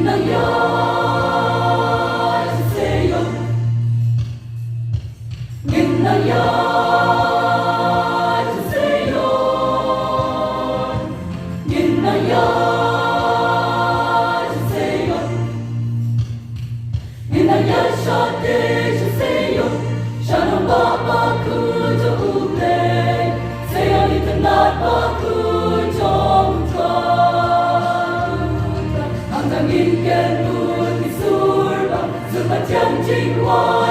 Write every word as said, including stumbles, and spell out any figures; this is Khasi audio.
Nang ïa shisha ïoh. Ngin nang ïa shisha ïoh. Ngin nang ïa shisha ïoh. Ngin nang ïa shisha ïoh. Sha nongbah bakhuid jong U Blei. Sa ïoh itynnad bakhuid jong U Trai. Hangta ngin ken bun ki sur bang, sur ba thiang jingwan.